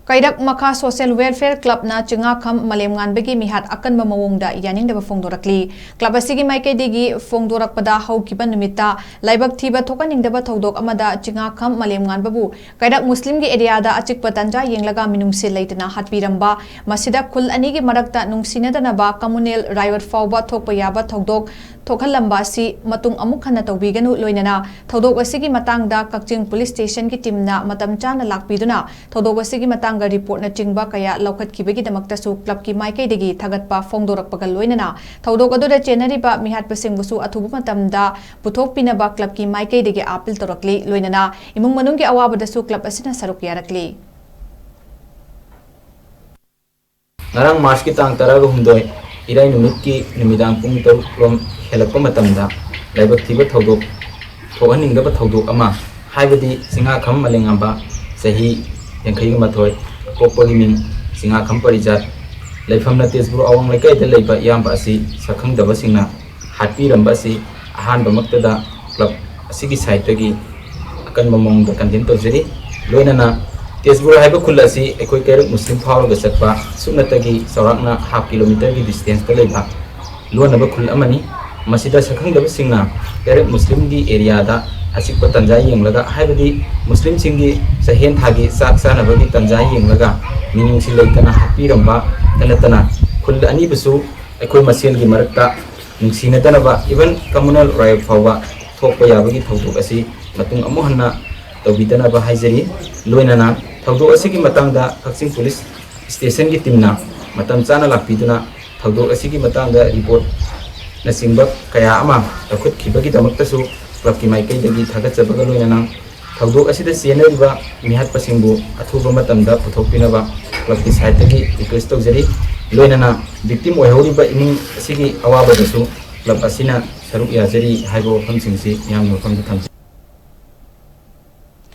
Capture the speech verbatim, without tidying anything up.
ꯀꯩꯔꯛ ꯃꯈꯥ social welfare ꯀ꯭ꯂꯕꯅ Chingakham ꯃꯂꯦꯝꯉꯥꯟꯕꯒꯤ ꯃꯤꯍꯥꯠ ꯑꯀꯟꯕ ꯃꯑꯣꯡꯗ ꯌꯥꯅꯤꯡꯗꯕ ꯐꯣꯡꯗꯣꯔꯛꯂꯤ꯫ ꯀ꯭ꯂꯕ ꯑꯁꯤꯒꯤ ꯃꯥꯏꯀꯩꯗꯒꯤ ꯐꯣꯡꯗꯣꯔꯛꯄꯗ, ꯍꯧꯈꯤꯕ ꯅꯨꯃꯤꯠꯇ ꯂꯥꯏꯕꯛ ꯊꯤꯕ ꯊꯣꯛꯍꯟꯅꯤꯡꯗꯕ ꯊꯧꯗꯣꯛ ꯑꯃꯗ ꯆꯤꯡꯉꯥꯈꯝ ꯃꯂꯦꯝꯉꯥꯟꯕꯕꯨ ꯀꯩꯔꯛ ꯃꯨꯁꯂꯤꯝꯒꯤ ꯑꯦꯔꯤꯌꯥꯗ ꯑꯆꯤꯛꯄ ꯇꯥꯟꯖꯥ ꯌꯦꯡꯂꯒ ꯃꯤꯅꯨꯡꯁꯤ ꯂꯩꯇꯅ ꯍꯥꯠꯄꯤꯔꯝꯕ, ꯃꯁꯤꯗ ꯈꯨꯜ ꯑꯅꯤꯒꯤ ꯃꯔꯛꯇ ꯅꯨꯡꯁꯤꯅꯗꯅꯕ ꯀꯝꯃꯨꯅꯦꯜ ꯔꯥꯏꯌꯣꯠ ꯐꯥꯎꯕ ꯊꯣꯛꯄ ꯌꯥꯕ ꯊꯧꯗꯣꯛ ꯊꯣꯛꯍꯜꯂꯝꯕ ꯑꯁꯤ ꯃꯇꯨꯡ ꯑꯃꯨꯛ ꯍꯟꯅ ꯇꯧꯕꯤꯒꯅꯨ꯫ ꯂꯣꯏꯅꯅ ꯊꯧꯗꯣꯛ ꯑꯁꯤꯒꯤ ꯃꯇꯥꯡꯗ ꯀꯛꯆꯤꯡ ꯄꯨꯂꯤꯁ ꯁ꯭ꯇꯦꯁꯟꯒꯤ ꯇꯤꯝꯅ ꯃꯇꯝ ꯆꯥꯅ ꯂꯥꯛꯄꯤꯗꯨꯅ ꯊꯧꯗꯣꯛ ꯑꯁꯤꯒꯤ ꯃꯇꯥꯡꯗ ꯔꯤꯄꯣꯔꯠꯅꯆꯤꯡꯕ ꯀꯌꯥ ꯂꯧꯈꯠꯈꯤꯕꯒꯤꯗꯃꯛꯇꯁꯨ ꯀ꯭ꯂꯕꯀꯤ ꯃꯥꯏꯀꯩꯗꯒꯤ ꯊꯥꯒꯠꯄ ꯐꯣꯡꯗꯣꯔꯛꯄꯒ ꯂꯣꯏꯅꯅ ꯊꯧꯗꯣꯛ ꯑꯗꯨꯗ ꯆꯦꯟꯅꯔꯤꯕ ꯃꯤꯍꯥꯠꯄꯁꯤꯡꯕꯨꯁꯨ ꯑꯊꯨꯕ ꯃꯇꯝꯗ ꯄꯨꯊꯣꯛꯄꯤꯅꯕ ꯀ꯭ꯂꯕꯀꯤ ꯃꯥꯏꯀꯩꯗꯒꯤ ꯑꯥꯄꯤꯜ ꯇꯧꯔꯛꯂꯤ꯫ ꯂꯣꯏꯅꯅ ꯏꯃꯨꯡ ꯃꯅꯨꯡꯒꯤ ꯑꯋꯥꯕꯗꯁꯨ ꯀ꯭ꯂꯕ ꯑꯁꯤꯅ ꯁꯔꯨꯛ ꯌꯥꯔꯛꯂꯤ꯫ ꯉꯔꯥꯡ ꯃꯥꯔꯆꯀꯤ ꯇꯥꯡ ꯇꯔꯥꯒ ꯍꯨꯝꯗꯣꯏ, ꯏꯔꯥꯏ ꯅꯨꯃꯤꯠꯀꯤ ꯅꯨꯃꯤꯗꯥꯡ ꯄꯨꯡ ꯇꯔꯨꯛ ꯔꯣꯝ ꯍꯦꯜꯂꯛꯄ ꯃꯇꯝꯗ ꯂꯥꯏꯕꯛ ꯊꯤꯕ ꯊꯧꯗꯣꯛ ꯊꯣꯛꯍꯟꯅꯤꯡꯗꯕ ꯊꯧꯗꯣꯛ ꯑꯃ, ꯍꯥꯏꯕꯗꯤ ꯆꯤꯡꯉꯥꯈꯝ ꯃꯂꯦꯉꯥꯝꯕ, ꯆꯍꯤ ꯌꯥꯡꯈꯩꯒ ꯃꯥꯊꯣꯏ, ꯄꯣꯛꯄꯒꯤ ꯃꯤꯡ ꯆꯤꯡꯉꯥꯈꯝ ꯄꯔꯤꯖꯥꯠ, ꯂꯩꯐꯝꯅ ꯇꯦꯖꯄꯨꯔ ꯑꯋꯥꯡ ꯂꯩꯀꯥꯏꯗ ꯂꯩꯕ ꯏꯌꯥꯝꯕ ꯑꯁꯤ ꯁꯛꯈꯪꯗꯕꯁꯤꯡꯅ ꯍꯥꯠꯄꯤꯔꯝꯕ ꯑꯁꯤ ꯑꯍꯥꯟꯕꯃꯛꯇꯗ ꯀ꯭ꯂꯕ ꯑꯁꯤꯒꯤ ꯁꯥꯏꯠꯇꯒꯤ ꯑꯀꯟꯕ ꯃꯑꯣꯡꯗ ꯀꯟꯗꯦꯝ ꯇꯧꯖꯔꯤ꯫ ꯂꯣꯏꯅꯅ ꯇꯦꯖꯄꯨꯔ ꯍꯥꯏꯕ ꯈꯨꯜ ꯑꯁꯤ ꯑꯩꯈꯣꯏ ꯀꯩꯔꯛ ꯃꯨꯁꯂꯤꯝ ꯐꯥꯎꯔꯒ ꯆꯠꯄ ꯁꯨꯞꯅꯇꯒꯤ ꯆꯥꯎꯔꯥꯛꯅ ꯍꯥꯐ ꯀꯤꯂꯣꯃꯤꯇꯔꯒꯤ ꯗꯤꯁꯇꯦꯟꯁꯇ ꯂꯩꯕ ꯂꯣꯟꯅꯕ ꯈꯨꯜ ꯑꯃꯅꯤ꯫ ꯃꯁꯤꯗ ꯁꯛꯈꯪꯗꯕꯁꯤꯡꯅ ꯀꯩꯔꯛ ꯃꯨꯁꯂꯤꯝꯒꯤ ꯑꯦꯔꯤꯌꯥꯗ ꯑꯆꯤꯛꯄ ꯇꯥꯟꯖꯥ ꯌꯦꯡꯂꯒ, ꯍꯥꯏꯕꯗꯤ ꯃꯨꯁꯂꯤꯝꯁꯤꯡꯒꯤ ꯆꯥꯛꯍꯦꯟ ꯊꯥꯒꯤ ꯆꯥꯛ ꯆꯥꯅꯕꯒꯤ ꯇꯥꯟꯖꯥ ꯌꯦꯡꯂꯒ ꯃꯤꯅꯨꯡꯁꯤ ꯂꯩꯇꯅ ꯍꯥꯠꯄꯤꯔꯝꯕꯇ ꯅꯠꯇꯅ ꯈꯨꯜ ꯑꯅꯤꯕꯨꯁꯨ ꯑꯩꯈꯣꯏ ꯃꯁꯦꯜꯒꯤ ꯃꯔꯛꯇ ꯅꯨꯡꯁꯤꯅꯗꯅꯕ, even communal riot ꯐꯥꯎꯕ ꯊꯣꯛꯄ ꯌꯥꯕꯒꯤ ꯊꯧꯗꯣꯛ ꯑꯁꯤ ꯃꯇꯨꯡ ꯑꯃꯨꯛ ꯍꯟꯅ ꯇꯧꯕꯤꯗꯅꯕ ꯍꯥꯏꯖꯔꯤ꯫ ꯂꯣꯏꯅꯅ ꯊꯧꯗꯣꯛ ꯑꯁꯤꯒꯤ ꯃꯇꯥꯡꯗ ꯀꯛꯆꯤꯡ ꯄꯨꯂꯤꯁ ꯁ꯭ꯇꯦꯁꯟꯒꯤ ꯇꯤꯝꯅ ꯃꯇꯝ ꯆꯥꯅ ꯂꯥꯛꯄꯤꯗꯨꯅ ꯊꯧꯗꯣꯛ ꯑꯁꯤꯒꯤ ꯃꯇꯥꯡꯗ ꯔꯤꯄꯣꯔꯠꯅꯆꯤꯡꯕ ꯀꯌꯥ ꯑꯃ ꯂꯧꯈꯠꯈꯤꯕꯒꯤꯗꯃꯛꯇꯁꯨ ꯀ꯭ꯂꯕꯀꯤ ꯃꯥꯏꯀꯩꯗꯒꯤ ꯊꯥꯒꯠꯆꯕꯒ ꯂꯣꯏꯅꯅ ꯊꯧꯗꯣꯛ ꯑꯁꯤꯗ ꯆꯦꯟꯅꯔꯤꯕ ꯃꯤꯍꯥꯠꯄꯁꯤꯡꯕꯨ ꯑꯊꯨꯕ ꯃꯇꯝꯗ ꯄꯨꯊꯣꯛꯄꯤꯅꯕ ꯀ꯭ꯂꯕꯀꯤ ꯁꯥꯏꯠꯇꯒꯤ ꯔꯤꯀ꯭ꯋꯦꯁ ꯇꯧꯖꯔꯤ꯫ ꯂꯣꯏꯅꯅ ꯚꯤꯛꯇꯤꯝ ꯑꯣꯏꯍꯧꯔꯤꯕ ꯏꯃꯨꯡ ꯑꯁꯤꯒꯤ ꯑꯋꯥꯕꯗꯁꯨ ꯀ꯭ꯂꯕ ꯑꯁꯤꯅ ꯁꯔꯨꯛ ꯌꯥꯖꯔꯤ ꯍꯥꯏꯕ ꯋꯥꯐꯝꯁꯤꯡꯁꯤ ꯃꯤꯌꯥꯝꯒꯤ ꯃꯐꯝꯗ ꯊꯝꯖꯔꯤ꯫